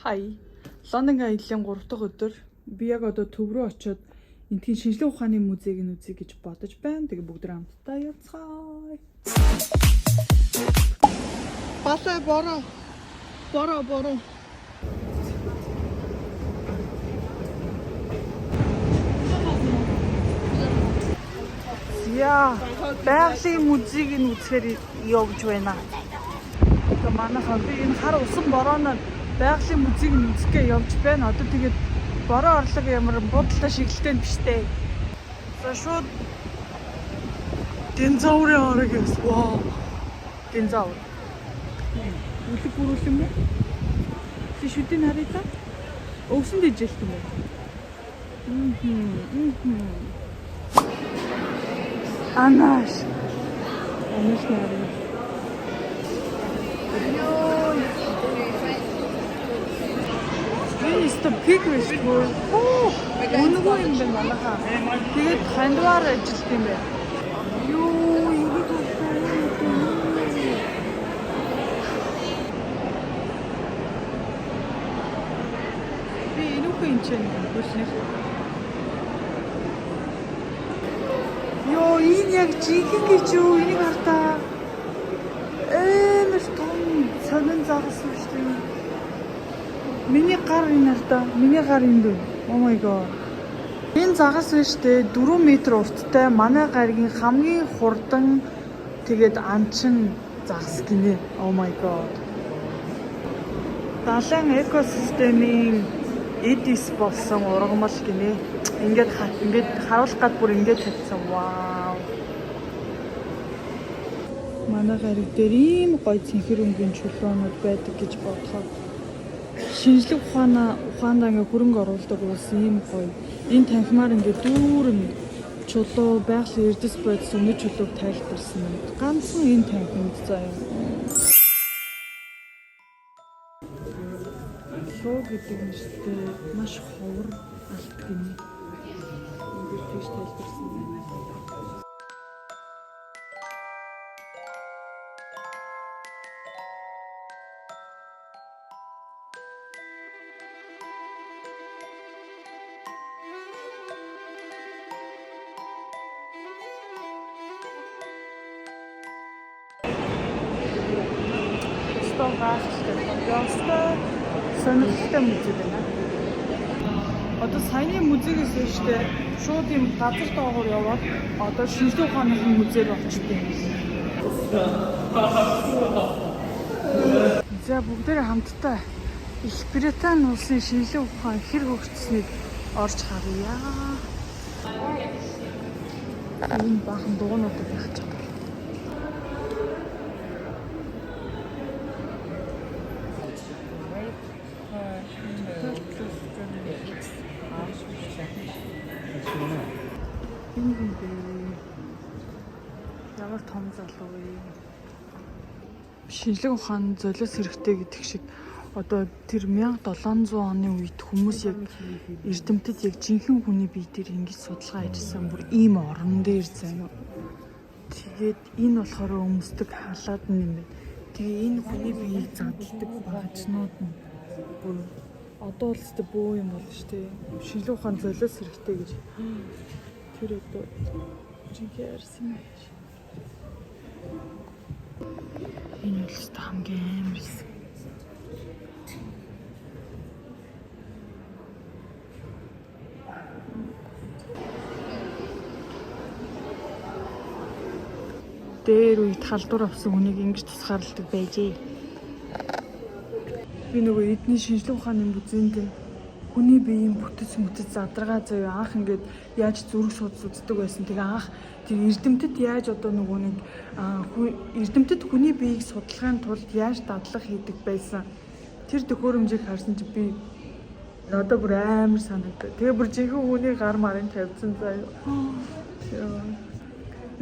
Хай. Лондонгийн аяллаа 3 дахь өдөр би яг одоо төв рүү очиод энтхийн шинжлэх ухааны музейг нь үзье гэж бодож байна. Тэгээ бүгд хамтдаа явцгаая. Балай бороо. Бороо бороо. Яа, байгалийн музейг нь үзэхээр явж байна. Одоо манайхан би энэ хар усан борооно байгалийн музейг нь үзэх гээ явж байна. Одоо тэгээд бороо орлого ямар буудалтай шигэлтэй нь биш дээ. За шууд динозаврын орог явсан. Вау. Динозавр. Үлэг бүрүүл юм уу? Чи шүдийг харъя та. Өвсөн дэжээлт юм уу? Мм. Анаш. Анаш нарыг. Йоо. Энэ өстө пик биш гоо. Үнэгүй юм байна манайхаа. Тэгээд хандвар ажилт юм байна. Йоо, ингэ тултай. Би энүүхэн юм чинь хөлнөх. Йоо, энэ яг жинхэнэ гэж юу? Энийг хартаа. Амар том сонин загас шүү дээ. Миний гар энэ хартаа. Миний гар энд байна. Oh my god. Энэ загас биш дээ 4 м урттай манай гаригийн хамгийн хурдан тэгээд анчин загас гинэ. Oh my god. Далайн экосистемийн эд эс болсон ургамал гинэ. Ингээд ингээд харуулах гад бүр ингээд тавьсан. Вау. Манай гариг дээр ийм гоё цэнхэр өнгийн чулуунууд байдаг гэж бодоход шинжлэх ухаандаа ингээ хөрөнгө оруулдаг улс ийм гоё. Энэ танхимаар ингээ дүүрэн чулуу байгалийн эрдэс бодис өнөд чулууг тайлбарсан юм. Ганцхан энэ танхимд заяа. Луу гэдэг нь шүү дээ маш ховор алт гинэ. Ингээд тийш тайлбарсан байна. Стон гайхалтай. Ёстой сонирхолтой музей байна. Одоо саяны музейгээс ээштэй шууд юм газар доогуур яваад одоо шинжлэх ухааны музей рүү очихсон юм. За бүгдээрээ хамтдаа Их Британи улсын шинжлэх ухаан хэр хөгжсөнийг орж харъя. Энэ баахан дугуйнуудыг байх ч байгаа. Энэ юм бэ? Ямар том залуу вэ? Шинжлэх ухаан золиос хэрэгтэй гэдэг шиг одоо тэр 1700 оны үед хүмүүс яг эрдэмтэд яг жинхэнэ хүний бие дээр ингэж судалгаа хийжсэн бүр ийм орон дээр заяа. Тэгээд энэ болохоор өмсдөг халаад нь юм байна. Тэгээ энэ хүний биеийг задалдаг багажнууд нь бүр одоо л өстө бөө юм болно шүү дээ. Шинжлэх ухаан золиос хэрэгтэй гэж. Тэр одоо жинхэнэ ярьсан юм байна. Энэ бол өстө хамгийн амар хэсэг. Дээр үед халдвар авсан хүнийг ингэж тусгаарладаг байжээ. Би нөгөө эдний шинжлэх ухааны музейнд хүний биеийн бүтэц мүтэц задаргаа заяа анх ингээд яаж зүрх судас үздэг байсан. Тэгээ анх тэр эрдэмтэд яаж одоо нөгөө нэг эрдэмтэд хүний биеийг судлахын тулд яаж дадлага хийдэг байсан. Тэр төхөөрөмжийг харсан чи би надад бүр амар санагдав. Тэгээ бүр жинхэнэ хүний гар марын тавьсан заяа.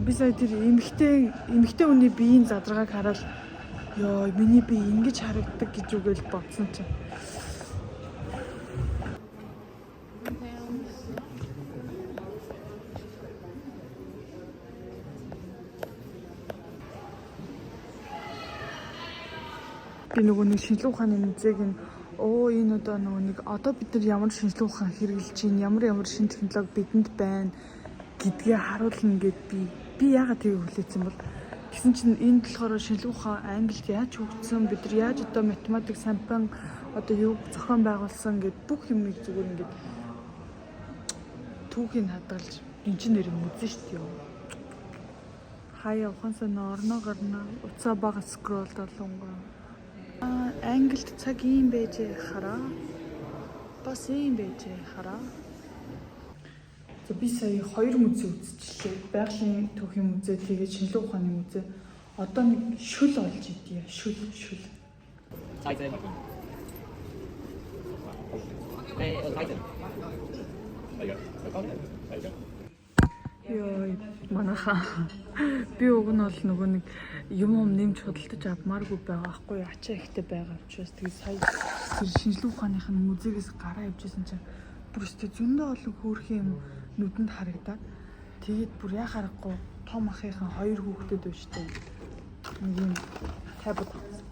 Би сая тэр эмэгтэй хүний биеийн задаргааг хараад ёо миний бие ингэж харагддаг гэж үгээл бодсон чинь. Би нөгөө нэг шинжлэх ухааны музейг нь Оо, энэ одоо нөгөө нэг одоо бид нар ямар шинжлэх ухаан хэрэглэж байна, ямар ямар шинэ технологи бидэнд байна гэдгээ харуулна гэд би яагаад тийг хүлээсэн бол тэгсэн чинь энд болохоор шинжлэх ухаан Англид яаж хөгжсөн, бид нар яаж одоо математик сампан одоо юу зохион байгуулсан гэд бүх юмыг зүгээр ингээд түүхийг хадгалж эн чинь нэр музей шүү дээ. Хаяа ухаан сонио орно гарна уцаа бага scroll долонгоо. Англид цаг ийм байжээ хараа. Бас ийм байжээ хараа. За, би сая хоёр музей үзчихлээ. Байгалийн түүхийн музей, тэгээд шинжлэх ухааны музей. Одоо нэг шүл олж идье. Шүл, шүл. Titan. Hey, Titan. There you go. There you go. Йой, манайхаа. Би уг нь бол нөгөө нэг юм юм нэмж худалдаж авмааргүй байгаа байхгүй юу? Ачаа ихтэй байгаа учраас тэгээд сая тэр шинжлэх ухааных нь музейгээс гараа явж исэн чинь бүр өстой зөндөө олон хөөрхөн юм нүдэнд харагдаад, тэгээд бүр яа харахгүй том ахынхаа хоёр хүүхдэд байна штэ. Нэг юм tablet авсан.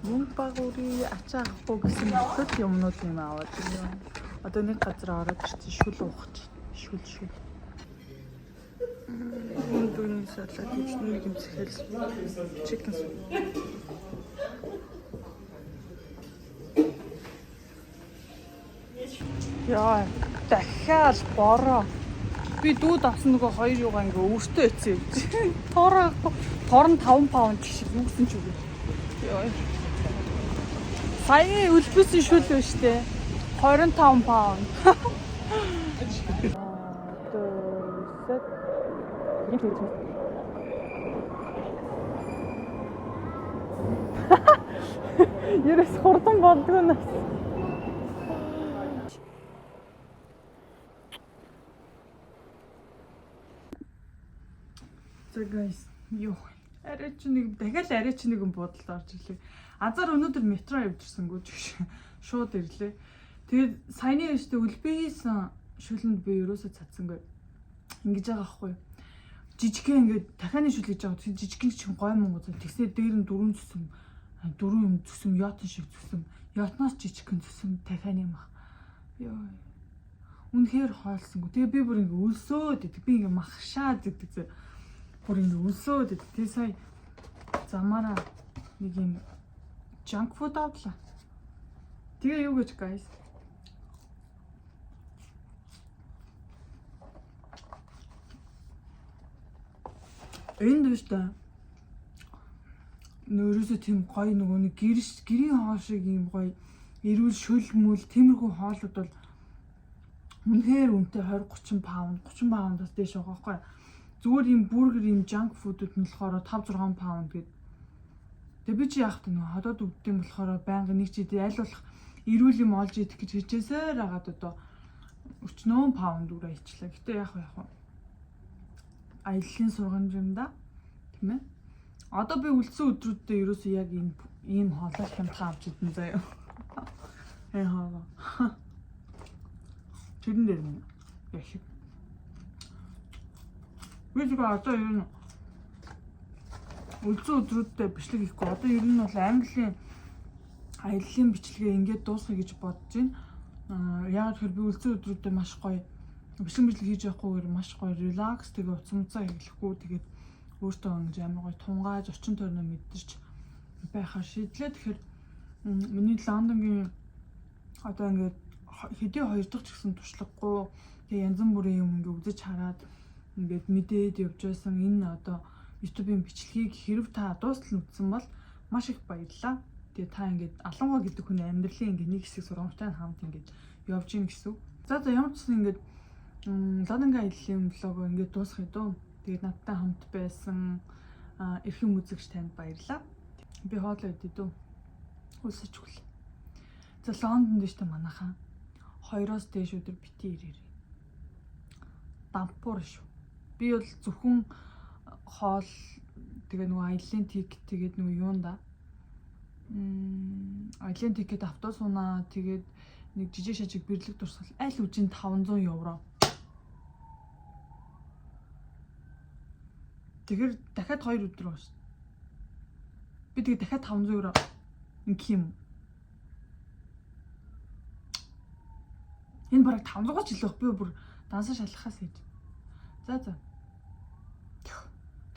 Мөнгө багуурий, ачаа авахгүй гэсэн мэт юмнууд юм аваад ирсэн. Одоо нэг газар ороод ирсэн, шүл уух чи. Шүл, шүл. Дүний салат хийж нэг юм сэхэл chicken soup. Яа, дахиад бороо. Би дүүд авсан нөгөө хоёр юугаа ингээ өөртөө эцээ явж. Тоороо тор нь 5 паунд шиг юу гэсэн ч үгүй. Яа. Саяны үлбэсэн шүл байна штэ. 25 паунд. Set. Юм хийж байна. Ерөөс хурдан болдгоо нас. За guys, юу. Арай чи нэг дахиад арай чи нэгэн буудалд орж ирлээ. Азар өнөөдөр метро явж ирсэнгүү ч гэж шууд ирлээ. Тэгээд саяны өстө үлбээ хийсэн шүлэнд би ерөөсөө цацсангүй. Ингэж байгаа байхгүй юу? Жижигхэн ингээд дахианы шүл гэж байгаа. Тэр жижигхэн чинь гой монгол. Тэгснээр дээр нь дөрвөн зүсэм, дөрвөн юм зүсэм, йотон шиг зүсэм. Йотноос жижигхэн зүсэм дахианы мах. Йоо. Үнэхээр хоолсонгүй. Тэгээ би бүр ингээ өлсөөд идэг. Би ингээ махшаад идэг зэ. Бүр ингээ өлсөөд идэг. Тэгээ сая замаараа нэг юм junk food авлаа. Тэгээ юу гэж, guys? Энд биш та. Нөрөөсөө тийм гоё нөгөө нэг гэрш гэрийн хоол шиг юм гоё эрүүл шүл мүл тиймэрхүү хоолуд бол үнэхээр үнэтэй, 20 30 паунд, 30 паундаас дээш байгаа байхгүй. Зүгээр юм бургер, юм junk food-ууд нь болохоор 5 6 паунд гээд. Тэгээ би чи яах вэ, нөгөө ходоод өвдсөн болохоор байнга нэг ч идэв, аль болох эрүүл юм олж идэх гэж хичээсээр агаад одоо өчнөө паунд үрээ ичлээ. Гэтэ яах вэ, яах вэ? Аяллаа сургамж юм да. Тийм ээ. Одоо би үлдсэн өдрүүдэд ерөөсөө яг энэ ийм хоолой хямдхан авч идэн заяа. Энэ хоолой. Тэрэн дээр нь яг шиг. Би зүгээр одоо ер нь үлдсэн өдрүүдэд бичлэг хийхгүй. Одоо ер нь бол Английн аяллаа бичлэгээ ингээд дуусгая гэж бодож байна. Аа, яагаад гэхээр би үлдсэн өдрүүдэд маш гоё бичлэг бичлэг хийж явахгүйгээр маш гоё relax, тэгээ утас муцаа хэрэглэхгүй, тэгээд өөртөө ингэж амар гоё тунгааж орчин тойрноо мэдэрч байхаар шийдлээ. Тэгэхээр миний Лондонгийн одоо ингээд хэдий хоёр дахь ч гэсэн туршлагагүй, тэгээ янз бүрийн юм ингээ үзэж хараад ингээд мэдээд явж байсан энэ одоо YouTube-ийн бичлэгийг хэрв та дуустал нь үзсэн бол маш их баярлалаа. Тэгээ та ингээд Алангуй гэдэг хүний амьдралын ингээд нэг хэсэг сургамжтай хамт ингээд явж гин гэсэн үг. За, ямар ч гэсэн ингээд Лондонгийн аяллаа vlog оо ингээд дуусгая дөө. Тэгээд надтай хамт байсан эрхэм үзэгч танд баярлалаа. Би хоолоо идэ дөө. Үлсэж өглөө. За, Лондонд шүү дээ манайхаа. Хоёроос дээш өдөр бити ирээрэй. Дампуур шүү. Би бол зөвхөн хоол, тэгээ нөгөө аяллаа ticket, тэгээд нөгөө юунда аяллаа ticket, автобус унаа, тэгээд нэг жижиг шажиг бэрлэг дурсгал аль үжин 500 евро. Тэгэхээр дахиад 2 өдөр байна шүү. Би тэгээ дахиад 500 евро ингэх юм. Энэ бараг 500 жил байх, би бүр дансаа шалгахаас ээж. За.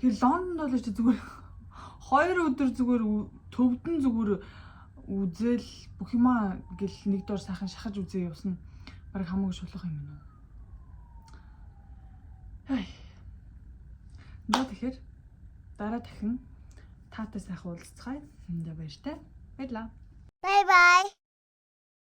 Тэр Лондонд бол чи зүгээр 2 өдөр зүгээр төвдөн зүгээр үзэл бүх юмаа гэл нэг дор сайхан шахаж үзээ явсан, бараг хамаагүй шулах юм байна уу. Ай. За, тэгэхээр дараа дахин таатай сайхан уулзцгаая. За, баяртай. Баярлаа. Bye bye.